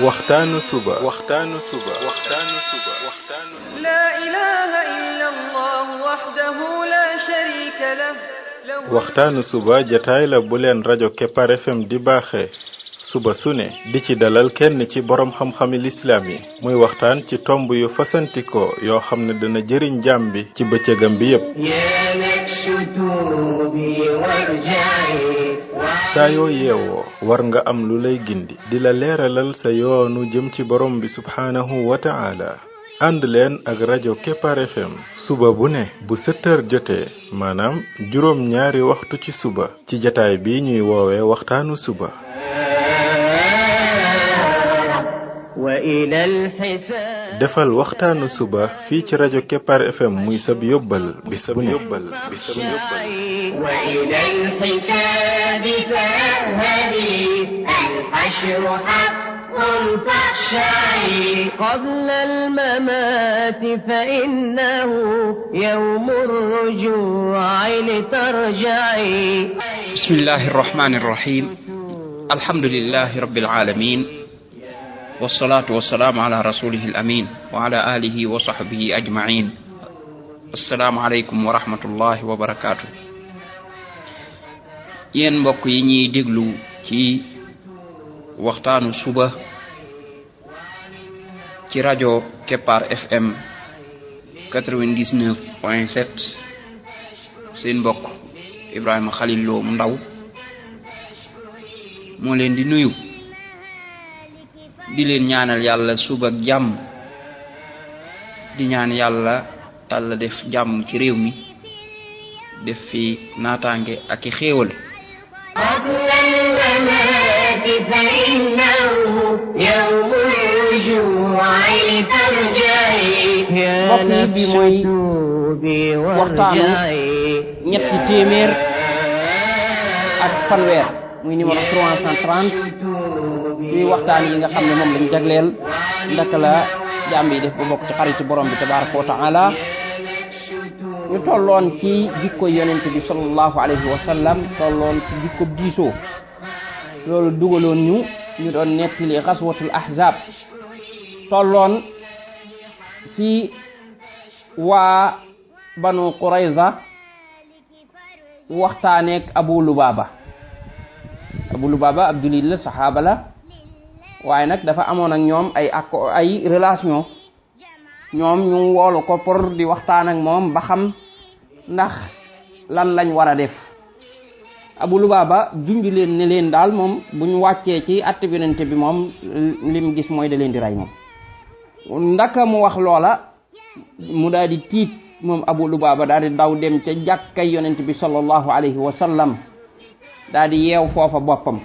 waxtaanu suba لا إله إلا الله وحده لا شريك له waxtaanu suba jataay la bu leen rajo Kepar FM di baaxee suba su ne di ci dalal kenn ci borom xam-xami lislaam yi muy waxtaan ci tomb yu fasantikoo yoo xam ne dana jëriñ jaam bi ci bëccëgam bi yépp saa yoo yeewoo war nga am lu lay gindi di la leeralal sa yoonu jëm ci borom bi subhaanahu wa ta'ala ànd leen ak rajo Kepar FM suba bu ne bu 7h jotee maanaam juróom ñaari waxtu ci suba ci jataay bi ñuy woowee waxtaanu suba defal waxtaanu suba fii ci rajo Kepar FM muy sab yóbbal bis bu ne قبل الممات فإنه يوم الرجوع لترجعي بسم الله الرحمن الرحيم الحمد لله رب العالمين والصلاة والسلام على رسوله الأمين وعلى آله وصحبه أجمعين السلام عليكم ورحمة الله وبركاته yéen mbokk yi ñuy déglu ci waxtaanu suba ci rajo Kepar FM 99.7 seen mbokk Ibrahima Khalil Lo mu ndaw moo leen di nuyu di leen ñaanal yàlla suba ak jàmm di ñaan yàlla Yàlla def jàmm ci réew mi def fi naataange ak i xéewal mbokk yi bi mooy waxtaanu ñetti téeméer ak fanweer muy numéro 330 muy waxtaan yi nga xam ne moom lañ jagleel ndaka la jaam yi def ba bokk ci xaritu borom bi tabaraka wa taala ñu tolloon ci jikko yonent bi sallallahu alayhi wa sallam tolloon ci jikko diisoo loolu dugaloon ñu doon nettali xaswatul ahzab tolloon ci waa banu Qurayza waxtaaneek Abu Lubaba Abdulil la saxaaba la waaye nag dafa amoon ak ñoom ay relation ñoom ñu woolu ko pour di waxtaan ak moom ba xam ndax lan lañ war a def Abu Lubaba junj leen ne leen daal moom buñ wàccee ci attibinante bi moom lim gis mooy da leen di rey moom ndaka mu wax loola mu daal di tiit moom Abu Lubaba daal di daw dem ca jàkkay yonent bi sallallahu alayhi wa sallam daal di yeew foofa boppam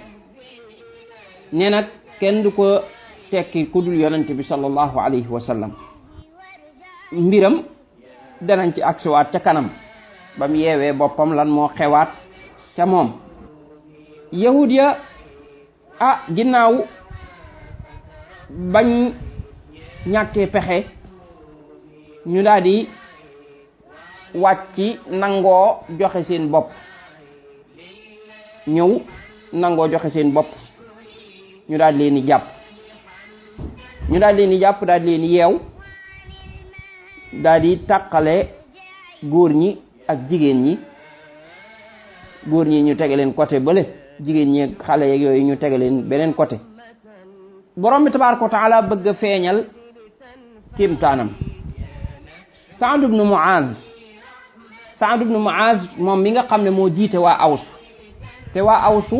ne nag kenn du ko tekki ku dul yonent bi sallallahu alayhi wa sallam mbiram danañ ci agsiwaat ca kanam ba mu yeewee boppam lan moo xewaat ca moom yahud ya ginnaaw bañ ñàkkee pexe ñu daal di wàcc nangoo joxe seen bopp ñëw nangoo joxe seen bopp ñu daal leen di jàpp daal leen di yeew daal di tàqale góor ñi ak jigéen ñi ñu tege leen côté bële jigéen ñi ak xale yeeg yooyu ñu tege leen beneen côté borom bi tabaaraka wa taala bëgg a feeñal kéemtaanam Saad ibn Muaz moom mi nga xam ne moo jiite waa Aws te waa Awsu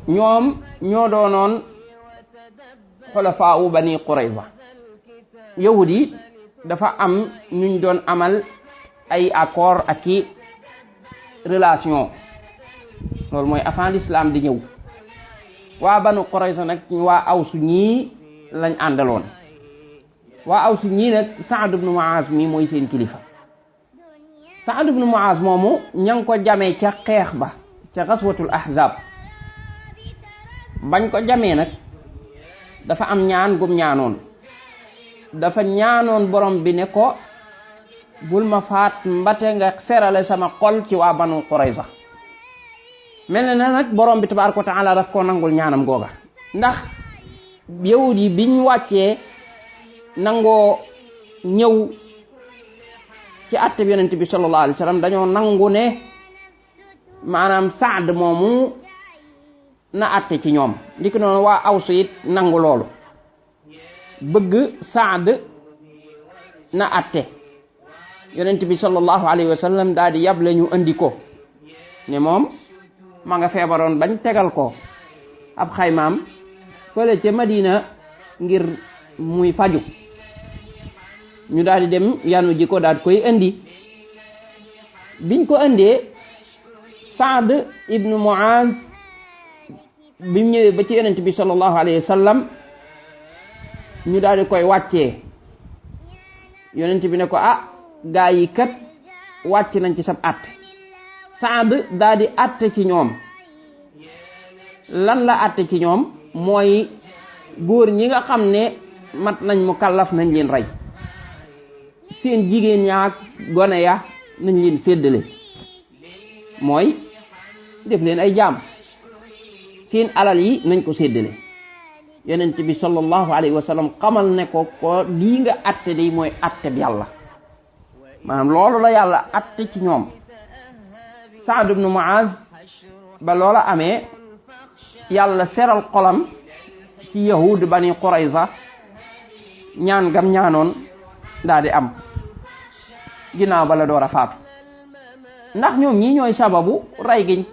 ñoom ñoo doonoon xulafaa u bani Qurayza yahud yi dafa am ñuñ doon amal ay accord ak i relation loolu mooy avant l'islam di ñëw waa banu Qurayza nag waa Awsu ñii lañ àndaloon waa Awsu ñii nag Saad ibn Muaz mi mooy seen kilifa Saad ibn Muaz moomu ña ngi ko jamee ca xeex ba ca xaswatul ahzab bañ ko jamee nag dafa am ñaan gum ñaanoon dafa ñaanoon borom bi ne ko bul ma faat mbate nga serale sama xol ci waa banu Qurayza mel na nag borom bi tabaaraka wa taala daf koo nangul ñaanam googa ndax yahud yi biñ wàccee nangoo ñëw ci àtte bi yonent bi sallallahu alayhi wa sallam dañoo nangu ne maanaam Saad moomu na àtte ci ñoom ndiki noonu waa Aws it nangu loolu bëgg Saad na àtte yonent bi sallallahu alayhi wa sallam daal di yable ñu andi ko ne moom ma nga feebaroon bañ tegal ko ab xaymaam fële ca Madina ngir muy faju ñu daal di dem yanu ji ko daal koy andi biñ ko andee Saad ibnu Muaz bi mu ñëwee ba ci yonent bi sallallahu alayhi wa sallam ñu daal di koy wàccee yonent bi ne ko gaa yi kat wàcc nañ ci sab àtte Saad daal di àtte ci ñoom lan la àtte ci ñoom mooy góor ñi nga xam ne mat nañ mu kallaf nañ leen rey seen jigéen ñaak gone ya nañ leen séddale mooy def leen ay jaam seen alal yi nañ ko séddale yonent bi sallallahu alayhi wa sallam xamal ne ko lii nga àtte day mooy àtte bi yàlla maanaam loolu la yàlla àtte ci ñoom Saad ibn Muaz ba loola amee yàlla seral xolam ci yahud bani Qurayza ñaan gam ñaanoon daal di am ginnaaw ba la door a faatu ndax ñoom ñii ñooy sababu rey gi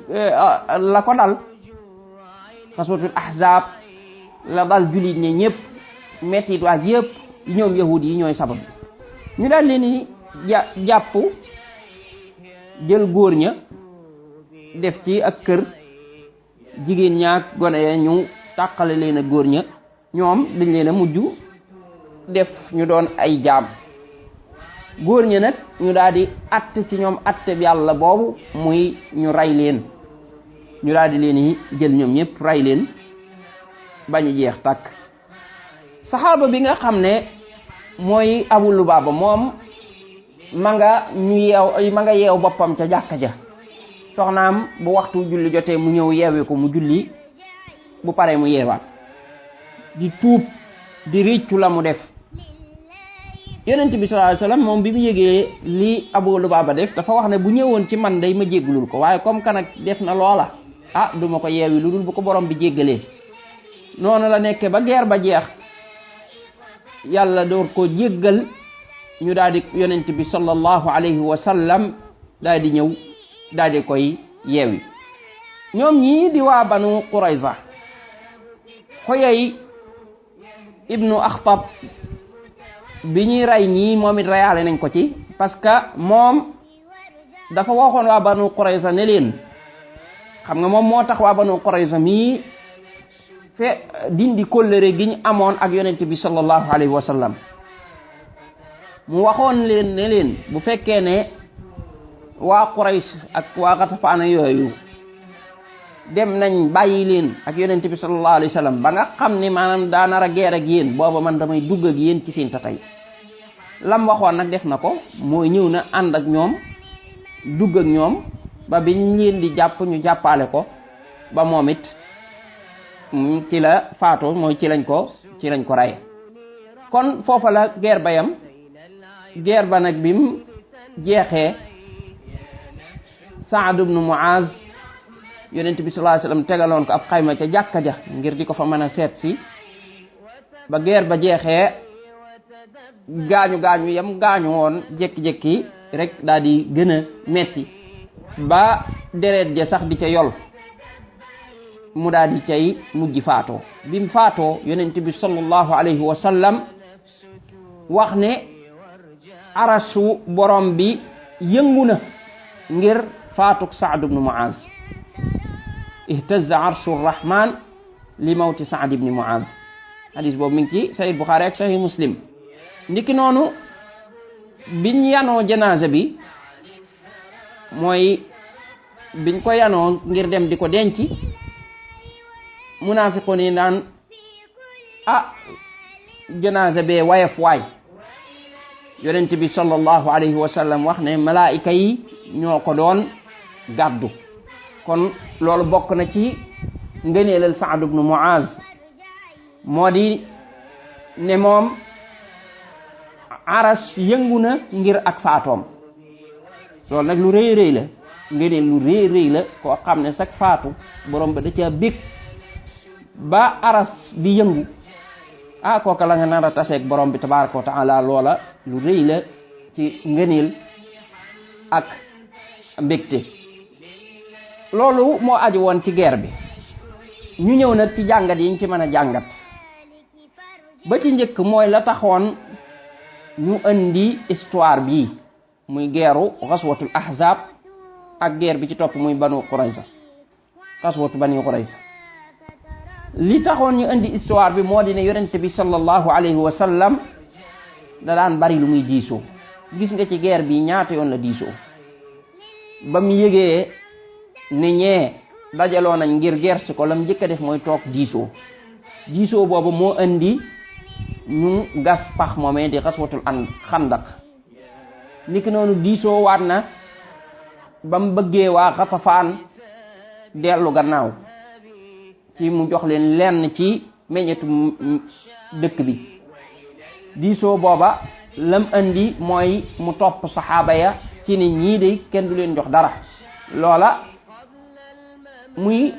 la ko dal xaswatul ahzab la dal jullit ñi ñëpp mettit waak yëpp ñoom yahud yi ñooy sabab ñu daal leen jàpp jël góor ña def ci ak kër jigéen ñaak gone ya ñu tàqale leen a góor ña ñoom dañ leen a mujj def ñu doon ay jaam góor ña nag ñu daal di atte ci ñoom atte bi yàlla boobu muy ñu rey leen ñu daal di leen yi jël ñoom ñëpp rey leen bañu jeex tàkk saxaaba bi nga xam ne mooy Abu Lubaaba moom ma nga yeew boppam ca jàkka ja soxnaam bu waxtu julli jotee mu ñëw yeewi ko mu julli bu paree mu yeewaat di tuub di réccu la mu def yonent bi sallallahu alayhi wasallam moom bi mu yëgee li Abu Lubaaba def dafa wax ne bu ñëwoon ci man day ma jéggalul ko waaye comme que nag def na loola duma ko yeewi lu dul bu ko borom bi jéggalee noonu la nekkee ba guerre ba jeex yàlla door ko jéggal ñu daal di yonent bi sallallahu alayhi wa sallam daal di ñëw daal di koy yeewi ñoom ñii di waa Banu Qurayza Xuyay ibnu Axtab bi ñuy rey ñii moom it reyaale nañ ko ci parce que moom dafa waxoon waa Banu Qurayza ne leen xam nga moom moo tax waa Banu Qurayza mii dindi kóllëre gi ñu amoon ak yonent bi sallallahu alayhi wa sallam mu waxoon leen ne leen bu fekkee ne waa Quraysh ak waa Xatafaan yooyu dem nañ bàyyi leen ak yonent bi sallallahu alayhi wa sallam ba nga xam ne maanaam daa nar a geer ak yéen booba man damay dugg ak yéen ci seen tatay lam waxoon nag def na ko mooy ñëw na ànd ak ñoom dugg ak ñoom ba biñ leen di jàpp ñu jàppale ko ba moom it ci la faatu mooy ci lañ ko rey kon foofa la guerre ba yam guerre ba nag bim jeexee Saad ibn Muaz yonent bi sallallahu alayhi wasallam tegaloon ko ab xayma ca jàkka ja ngir di ko fa mën a seet si ba guerre ba jeexee gaañu yam gaañu woon jékki-jékki rek daal di gën a metti ba deret ja sax di ca yol mu daal di cay mujj faatoo bim faatoo yonent bi sallallahu alayhi wa sallam wax ne arasu borom bi yëngu na ngir faatuk Saad ibn Muaz ihtazza arshu rahman li mawti Saad ibn Muaz hadis boobu mi ngi ci Sahih Bukhari ak Sahih Muslim ndiki noonu biñ yanoo janaasa bi mooy biñ ko yanoo ngir dem di ko denc munaafiqoon yi naan janaasa bee wayef waay yonent bi sallallahu alayhi wa sallam wax ne malaayika yi ñoo ko doon gàddu kon loolu bokk na ci ngëneelal Saad ibn Muaz moo di ne moom aras yëngu na ngir ak faatoom. loolu nag lu rëy rëy la ngeen lu rëy rëy la koo xam ne sax faatu borom ba da caa bég ba aras di yëngu kooka la nga nar a taseeg borom bi tabaraka wa taala. loola lu rëy la ci ngëneel ak mbégte. loolu moo aju woon ci guerre bi. ñu ñëw nag ci jàngat yi ñu ci mën a jàngat ba ci njëkk mooy la taxoon ñu indi histoire bii muy guerru xaswatul ahzab ak guerre bi ci topp muy banu Qurayza xaswatu bani Qurayza. li taxoon ñu indi histoire bi moo di ne yonent bi sallallahu alayhi wa sallam da daan bari lu muy diisoo. gis nga ci guerre bi ñaata yoon la diisoo ba mu yëgee ne ñee dajaloo nañ ngir gersi ko lam njëkk a def mooy toog diisoo boobu moo indi ñu gas pax moomee di xaswatul xandaq. niki noonu diisoo waat na ba mu bëggee waa Xatafaan dellu gannaaw ci mu jox leen lenn ci meññetu dëkk bi. diisoo booba lam indi mooy mu topp saxaaba ya ci ne ñii de kenn du leen jox dara. loola muy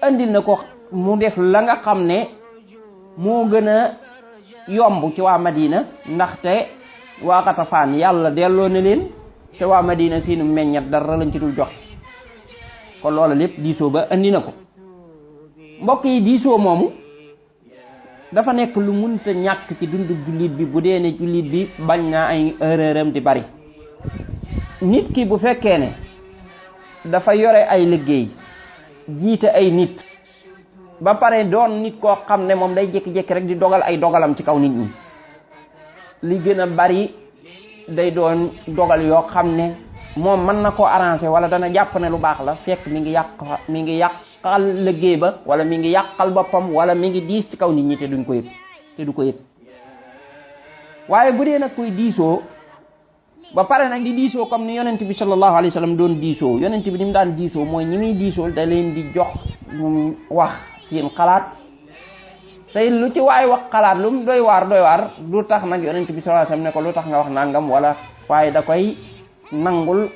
andil na ko mu def la nga xam ne moo gën a yomb ci waa Madina, ndaxte waa Xatafaan yàlla delloo na leen te waa Madina seenu meññat dara lañ ci dul joxe. kon loola lépp diisoo ba andi na ko. mbokk yi diisoo moomu dafa nekk lu munta ñàkk ci dundu jullit bi bu dee ne jullit bi bañ naa ay erreuram di bari. nit ki bu fekkee ne dafa yore ay liggéey jiite ay nit ba pare doon nit koo xam ne moom day jékki-jékki rek di dogal ay dogalam ci kaw nit ñi, li gën a bari day doon dogal yoo xam ne moom mën na koo arranger wala dana jàpp ne lu baax la, fekk mi ngi yàqal liggéey ba wala mi ngi yàqal boppam wala mi ngi diis ci kaw nit ñi te du ko yëg. waaye bu dee nag koy diisoo ba pare nag di diisoo comme ni yonent bi sallallahu alayhi wa sallam doon diisoo. yonent bi ni mu daan diisoo mooy ñi muy diisool da leen di jox ñu wax seen xalaat, tey lu ci waay wax xalaat lu mu doy waar du tax nag yonent bi sallallahu alayhi wa sallam ne ko lu tax nga wax nangam wala, waaye da koy nangul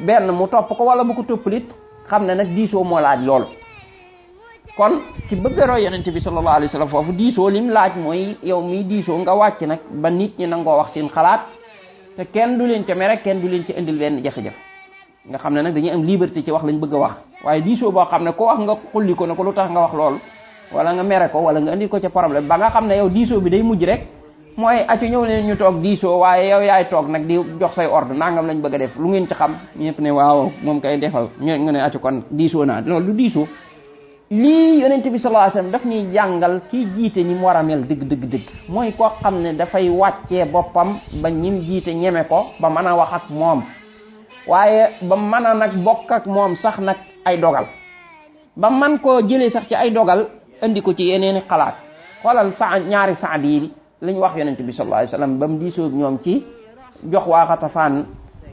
benn mu topp ko wala bu ko toppalit xam ne nag diisoo moo laaj loolu. kon ci bëgg roy yonent bi sallallahu alayhi wa sallam foofu diisoo lim laaj mooy yow miy diisoo nga wàcc nag ba nit ñi nangoo wax seen xalaat te kenn du leen ca mere, kenn du leen ci indil benn jafe-jafe. nga xam ne nag dañuy am liberté ci wax lañ bëgg a wax. waaye diisoo boo xam ne ko wax nga xulli ko ne ko lu tax nga wax loolu wala nga mere ko wala nga indil ko ca problème ba nga xam ne yow diisoo bi day mujj rek mooy accu ñëw leen ñu toog diisoo, waaye yow yaay toog nag di jox say ordre nangam lañ bëgg a def, lu ngeen ci xam ñëpp ne waaw moom kay defal nga ne accu kon diisoo naa. loolu du diisoo. lii yonent bi sallallahu alayhi wasallam daf ñuy jàngal kii jiite ñi mu war a mel dëgg mooy koo xam ne dafay wàccee boppam ba ñim jiite ñeme ko ba mën a wax ak moom, waaye ba mën a nag bokk ak moom sax nag ay dogal, ba man koo jëlee sax ci ay dogal indi ko ci yeneeni xalaat. xoolal ñaari Saad yi lañ wax yonent bi sallallahu alayhi wasallam ba mu diisoo ñoom ci jox waa Xatafaan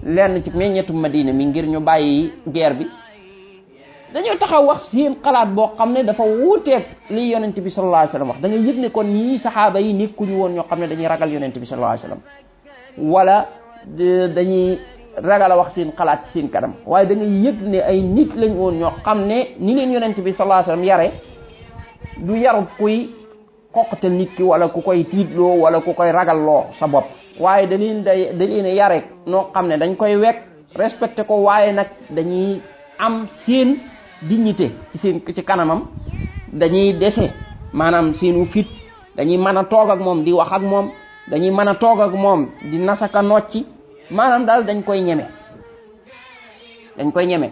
lenn ci meññetu Madina mi ngir ñu bàyyi guerre bi. dañoo taxaw wax seen xalaat boo xam ne dafa wuuteeg li yonent bi sallallahu alayhi wasallam wax. da ngay yëg ne kon ñii saxaaba yi nekkuñu woon ñoo xam ne dañuy ragal yonent bi sallallahu alayhi wasallam wala dañuy ragal a wax seen xalaat ci seen kanam, waaye da ngay yëg ne ay nit lañ woon ñoo xam ne ni leen yonent bi sallallahu alayhi wasallam yare du yarub kuy xoqatal nit ki wala ku koy tiitloo wala ku koy ragalloo sa bopp, waaye da leen yare noo xam ne dañ koy wekk respecté ko, waaye nag dañuy am seen dignité ci kanamam, dañuy dese maanaam seenu fit, dañuy mën a toog ak moom di wax ak moom, dañuy mën a toog ak moom di nasaka nocci, maanaam daal dañ koy ñeme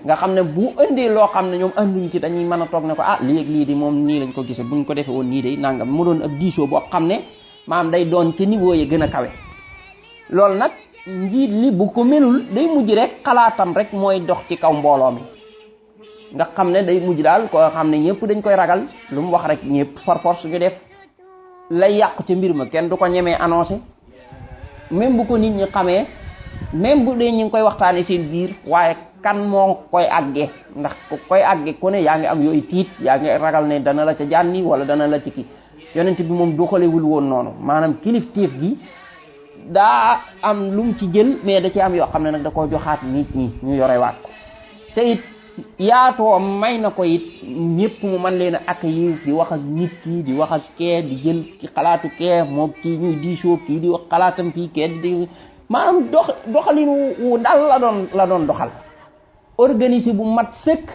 nga xam ne bu indee loo xam ne ñoom anduñ ci dañuy mën a toog ne ko lii di moom nii lañ ko gisee buñ ko defee woon nii day nangam. mu doon ab diisoo boo xam ne maanaam day doon ci niveau yi gën a kawe. loolu nag njiit li bu ko melul day mujj rek xalaatam rek mooy dox ci kaw mbooloo mi, nga xam ne day mujj daal koo xam ne ñëpp dañ koy ragal, lu mu wax rek ñëpp par force ñu def lay yàqu ci mbir ma kenn du ko ñemee annoncé. même bu ko nit ñi xamee même bu dee ñu ngi koy waxtaane seen biir waaye kan moo koy àggee ndax ku koy àggee ku ne yaa ngi am yooyu tiit yaa ngi ragal ne dana la ca jànni wala dana la ci kii yonent bi moom doxalewul woon noonu maanaam kilifteef gi daa am lu mu ci jël mais da ci am yoo xam ne nag da koo joxaat nit ñi ñu yorewaat ko te it yaatoo may na ko it ñëpp mu mën leen a accueillir di wax ak nit ki di wax ak kee di jël ci xalaatu kee moom kii ñuy diisoo kii di wax xalaatam fii kee di maanaam doxalin wu dal la doon doxal organisé bu mat sëkk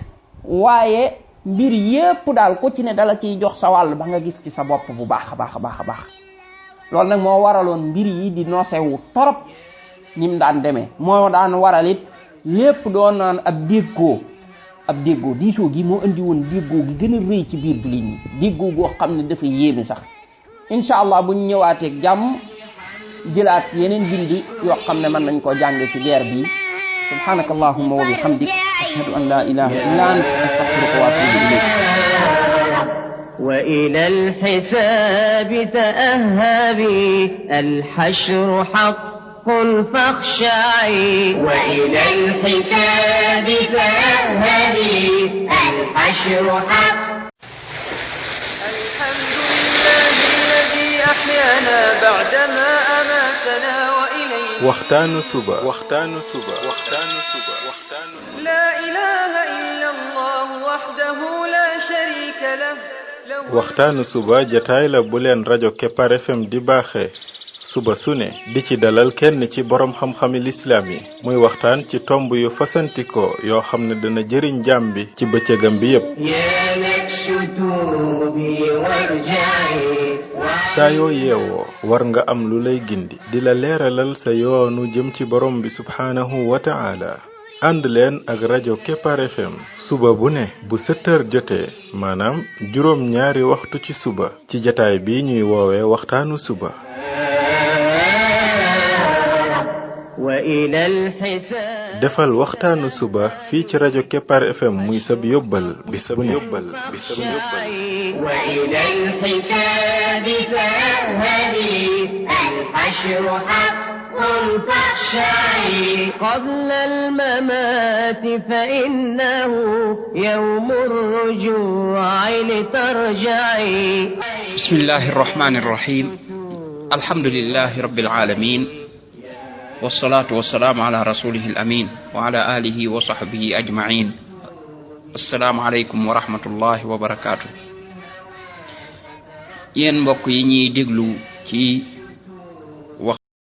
waaye mbir yépp daal ku ci ne dala ciy jox sa wàll ba nga gis ci sa bopp bu baax a baax loolu nag moo waraloon mbir yi di nosewu torop ni mu daan demee moo daan waral it lépp doon naan ab déggoo diisoo gi moo indi woon déggoo gi gën a rëy ci biir jullit ñi déggoo goo xam ne dafa yéeme sax incha allah bu ñu ñëwaateeg jàmm jëlaat yeneen bindi yoo xam ne mën nañ koo jànge ci guerre bi subhanaka allahumma wa bihamdik ashhadu an la ilaha illa anta astaghfiruka wa atubu ilayk وإلى الحساب تأهبي الحشر حق فاخشعي وإلى الحساب تأهبي الحشر حق الحمد لله الذي أحيانا بعدما أماتنا وإليه waxtaanu suba لا إله إلا الله وحده لا شريك له waxtaanu suba jataay la bu leen rajo Kepar FM di baaxee suba su ne di ci dalal kenn ci borom xam-xami lislaam yi muy waxtaan ci tomb yu fasantikoo yoo xam ne dana jëriñ jaam bi ci bëccëgam bi yépp saa yoo yeewoo war nga am lu lay gindi di la leeralal sa yoonu jëm ci borom bi subhaanahu wa ta'ala ànd leen ak rajo Kepar FM suba bu ne bu 7h jotee maanaam juróom ñaari waxtu ci suba ci jataay bi ñuy woowee waxtaanu suba defal waxtaanu suba fii ci rajo Kepar FM muy sab yóbbal bis bu ne وإلى الحساب فاذهبي الحشر حق فاخشعي قبل الممات فإنه يوم الرجوع لترجعي بسم الله الرحمن الرحيم الحمد لله رب العالمين والصلاة والسلام على رسوله الأمين وعلى آله وصحبه أجمعين السلام عليكم ورحمة الله وبركاته yéen mbokk yi ñuy déglu ci